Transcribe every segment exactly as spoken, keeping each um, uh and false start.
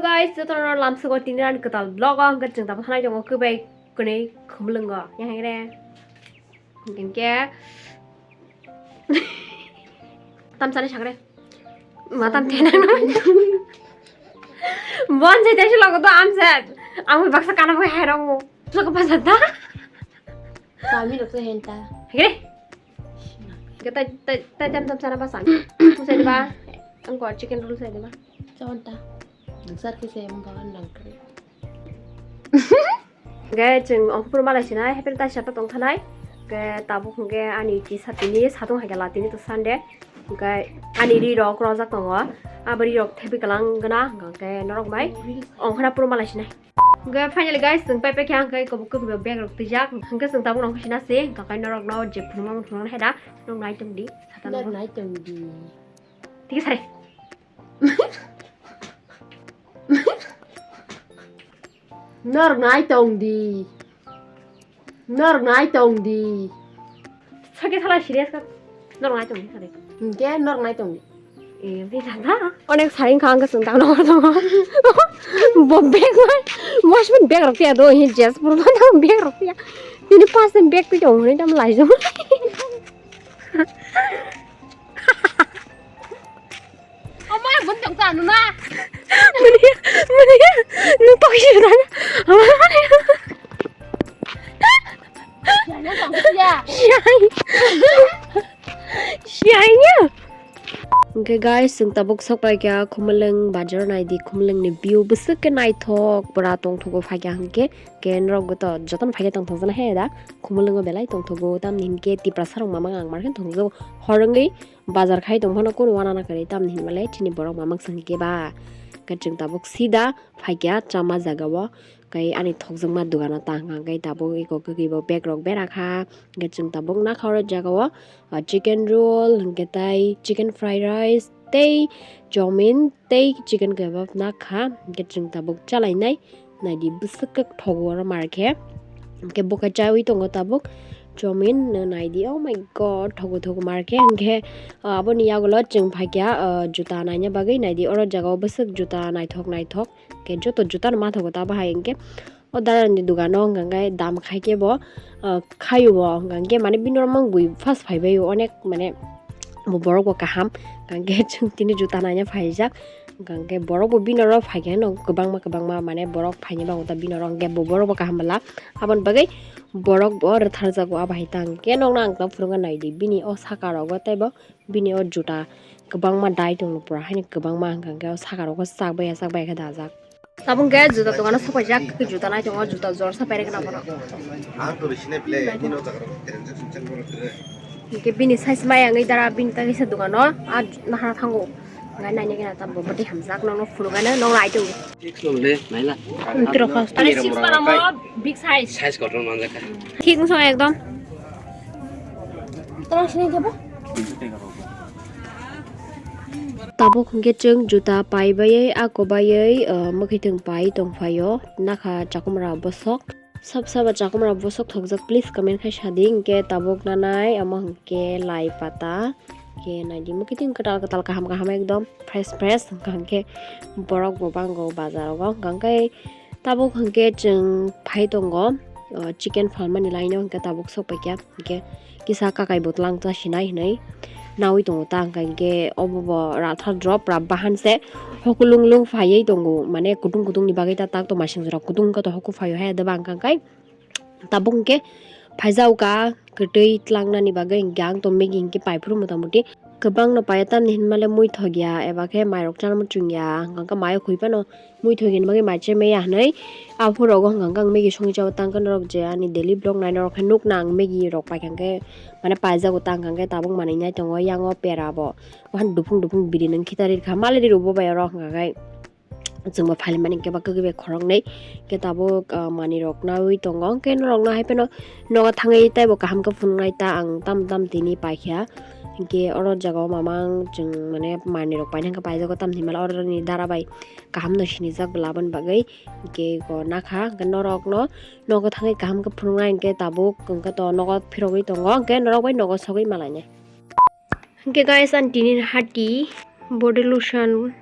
Guys, jotono lamsogo tini ani kwtal vlog o hwnkhe chwng tabuk thanai tongo kwbai kwnwi khumlwngo. Yang hengre. Hwnkhe tamsani sakre. Ma tam tena no. Bon je tesi logo to amse. Ang baksa kana bo hai rongo. Logo pasa da. Kami rok se henta. Hegre. Kita kita kita jam jam sana pasan. Pusai diba. Ang ko chicken roll sai diba. Chonta. Sar ke se mbawan nang kre. Ge chwng ongkhorma lai sinai, happy ta sapa tong thanai. Ge tabuk hwnkhe ani tisa tini satung hai khe la tini to Sunday. Hwnkhe ani ri rok rojak tongo. Abo ri rok thepi kalang gana hwnkhe norok bai ongkhorna puruma lai sinai. Hwnkhe finally guys, chwng pai pai khe ang khe kubuk kubuk bag rok twijak. Hwnkhe chwng tabuk nongkhor sina se, hwnkhe norok no je phunukma phunukna hai da, norok nai tong di. Sata norok nai tong di. Tiki sare. Norok nai tong di. Norok nai tong di. Sake sala serious ka. Norok nai tong di sare. Hingke norok nai tong di. Eh, bisa da. Onek saring kang kesung tang nor tong. Bo bag mai. Mosmin bag rok ya do hin jes pur ma bag rok ya. Ini pas bag pi dong ini dam lai jong. Ama gun tong ta nuna. Mani, mani, nu to shi da. Ama mani. Ya, ya, tong ya. Shai. Shai ya. Hwnkhe guys, chwng tabuk sok pai kha Khumulwng bazar nai di, Khumulwng ni view bwswk khe naithok pura tongthogo phai kha hwnkhe. Ke norok to jotono phai khe tongthok jana he da, Khumulwngo belai tongthogo, tamni hinkhe Tiprasa rok mamang ang mar khe tongthogo, hor wngwi bazar khai tong phano kunu wana na kwrwi, tamni hinmale chini borok mamang swng khe ba. Ke chwng tabuk sida phai kha chama jaga o, kai ani thokjakma dogano ta hwnkha, kai tabuk eko kwrwi bo bag rok bera kha, ke chwng tabuk nakha oro jaga o, ah, chicken roll, hwnkhe tai chicken fried rice, tei chowmin, tei chicken kebab nakha, hwnkhe chwng tabuk chalainai. Naidi bwswk khe thogo oro mar khe. Hwnkhe bo khe chaui tongo tabuk. Chowmin no naidi, oh my god, thogo thogo mar khe. Hwnkhe, ah, aboni yagulo chwng phaikha, ah, juta naina bagwi. Naidi oro jaga o bwswk juta naithok naithok. Hwnkhe joto juta no mathogo ta bahai hwnkhe. O dara ni dogano hwnkha khe dam khai khe bo, ah, khaio bo hwnkha khe mane bini oro mang bui first phaibai o onek mane bo borok bo kaham. Hwnkha khe chwng tini juta naina phaijak. Hwnkhe borok bo bini oro phai khe no kwbangma kwbangma mane borok phaini bagwi ta bini oro hwnkhe bo borok bo kaham bwla. Aboni bagwi borok bo rwtharjago abo hai ta hwnkhe nokno ang ta phunukna naidi bini o saka rogo tei bo bini o juta kwbangma dai tongo pura haino kwbangma hwnkhe o saka rogo chak baiya chak baiya khe dajak. Tabuk hwnkhe juta dogano sopaijak, juta nai tongo, juta jorsa pairekna bono. Hwnkhe bini size maya wngwi dara bini tagisa dogano ah nahana thango. Hwnkhe nainwi gana tabuk bwtwi hamjak nokno phunukgana nokno ai tongo. Six nong le, naila. Tiro khas. Are six para mo big size. Size kotor manjak kha. Thik wngso ekdom. Toro sini khe bo? Tabuk hwnkhe chwng juta pai baiwi, ako baiwi, ah, mwkhwtwng pai tongphaio. Nakha chakumra bosok. Sab saba chakumra bosok thokjak, please comment khai sadi. Hwnkhe tabuk nanai, omo hwnkhe lai pata. Hwnkhe naidi mwkhwtwng kwtal kwtal kaham kaham ekdom fresh fresh. Hwnkha hwnkhe borok bo bango bazar rogo. Hwnkha hwnkhe tabuk hwnkhe chwng phai tongo, o, chicken phalmani line o hwnkhe tabuk sok paikha. Hwnkhe kisa kakai bo twlang cha sinai hinui naui tongo ta hwnkha hwnkhe obo bo rathar drop rap bahan se hokulung lung phaiwi tongo, mane kutung kutung ni bagwi ta tak to masing jora kutung wngkha to hoku phaio hai da bangkha hwnkhe. Tabuk hwnkhe phaijao ka kwtwi tlangnani bagwi hwnkhe ang to Maggie hwnkhe paiphuru mota muti kwbangno paiya tamni hinmale muithok ya eba khe mairok chana muchung ya hwnkha hwnkhe mayo khwi phano muithok ni bagwi mai chemaya hinui aphuru rogo hwnkha hwnkhe ang Maggie songwi chao tangkhe norok je ani daily vlog nai norok khe nukna ang Maggie rok paikha hwnkhe mane paijago tangkha hwnkhe tabuk manwi nai tongo yango pera bo wahan duphung duphung biri nung khita rirkha mali riro bo bai oro hwnkha khe. Chwngbo phailaimani hwnkhe ba kwkwi bai khoroknwi khe tabuk, ah, manwirok naui tongo. Hwnkhe norokno hai phano nogo thangwi teibo kaham khe phunuknai ta ang tam tam tini paikha. Hwnkhe oro jagao mamang chwng mane manwirok paina hwnkhe paijago tamni hwnmale oroni dara bai kahamno sinijak bo laboni bagwi. Hwnkhe eko nakha hwnkhe norokno nogo thangwi kaham khe phunuknai hwnkhe tabuk hwnkhe to nogo phirogwi tongo hwnkhe norok bai nogo sogwi malainai. Hwnkhe guys, ang tini hati body lotion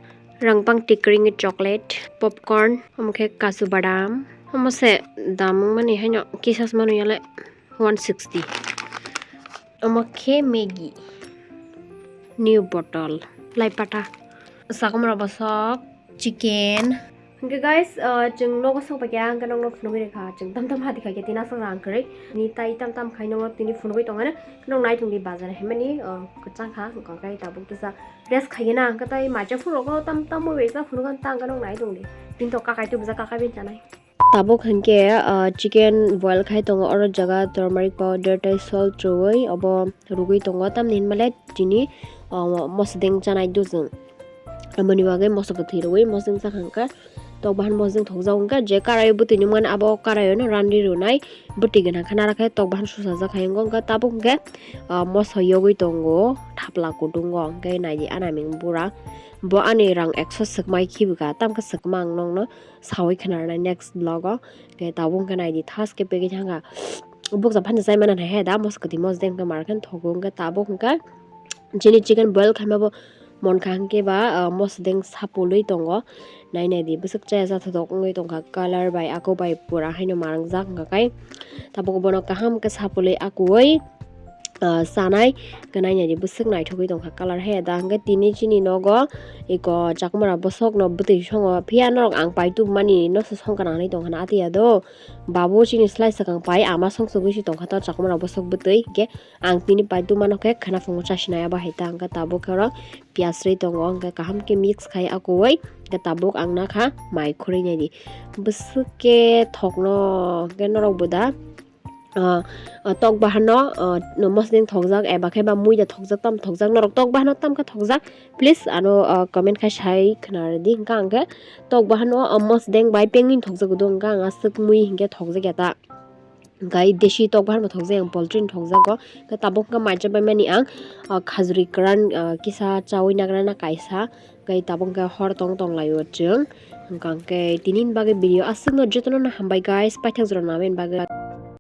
rangpang tikring chocolate, popcorn, omo khe kasu badam, omo se dam wngmani haino kisa se mano yale one sixty. Omo khe Maggi, new bottle, lai pata, sakomra bosok, chicken. Hwnkhe guys, uh, chwng nogo sok paikha, hwnkhe nokno phunugwi rwkha, chwng tam tam hati khaikhe tini aswk rang kwrwi, tini tai tam tam khai nokno tini phunugwi tongmani, nok nai tongdi bazar hinmani, uh, kwchang kha, hwnkhe tabuk kisa rest khaigena, hwnkhe tai macha phuru rokno tam tam bai sa phunukha, tang khe nok nai tongdi, tini to kakai tubujak, kakai bai chanai. Tabuk hwnkhe, ah, chicken boil khai tongo, oro jaga turmeric powder tei salt rwui obo rwgwi tongo, tamni hinmale tini, ah, mosodeng chanai do chwng. Aboni bagwi moso kwthwi rwui mosodeng chakha hwnkhe tok bahan mosodeng thokjak hwnkhe je karai bwtwi nukmani abo karaio no randi rwnai bwtwi gwnang khe nara khe tok bahan susa jak hai wngo hwnkhe tabuk hwnkhe, ah, moso yogwi tongo thapla kutungo hwnkhe naidi ani aming bura bo ani rang ekso swkmai khibika tamkhe swkma ang nokno sawi khwnarnai next vlog o. Hwnkhe tabuk hwnkhe naidi thas khe pegwi thangkha. Bukcha phano chai mano hai he da, mosok kwthwi mosodeng hwnkhe mar khe thogo hwnkhe tabuk hwnkhe chini chicken boil khaima bo monkha hwnkhe ba, ah, mosodeng sapulwi tongo. Nai naidi bwswk chaya jathotok wngwi tongkha, color bai ako bai pura haino marangjak hwnkha khai. Tabuk bono kaham khe sapulwi akuwi ah, chanai khe nainani bwswk naithogwi tongkha color he da hwnkhe tini chini nogo eko chakwmara bwswkno bwtwi songo phiya norok ang pai tubumani noso songkha nangwi tongkha na atiya do babu chini slai swkang pai ama songsogwi se tongkha to chakwmara bwswk bwtwi hwnkhe ang tini pai tubumano khe khwnaphungo chasinai abo hai ta hwnkhe tabuk khe oro piyaj rwi tongo hwnkhe kaham khe mix khai akuwi hwnkhe tabuk ang nakha mai khurui naidi bwswk khe thokno hwnkhe norok bo da ah, ah, tok bahan no, ah, no mosdeng thokjak eba khe ba muida thokjak, tam thokjak, norok tok bahan no tam khe thokjak, please ano, ah, comment khai sai khna rwdi. Hwnkhe ang khe tok bahan no, ah, mosdeng bai pengwi thokjak do, hwnkhe ang aswk mui hinkhe thokjak ya ta. Hwnkhe desi tok bahan bo thokjak, ang poultry ni thokjago. Hwnkhe tabuk hwnkhe mai chap bai mani ang, ah, khajuri kwran, ah, kisa chawi nagra na kaisa. Hwnkhe tabuk hwnkhe hor tong tong lai o chwng. Hwnkhe tini ni bagwi video aswk no jotono no hambai guys, paithak jora nang bagwi.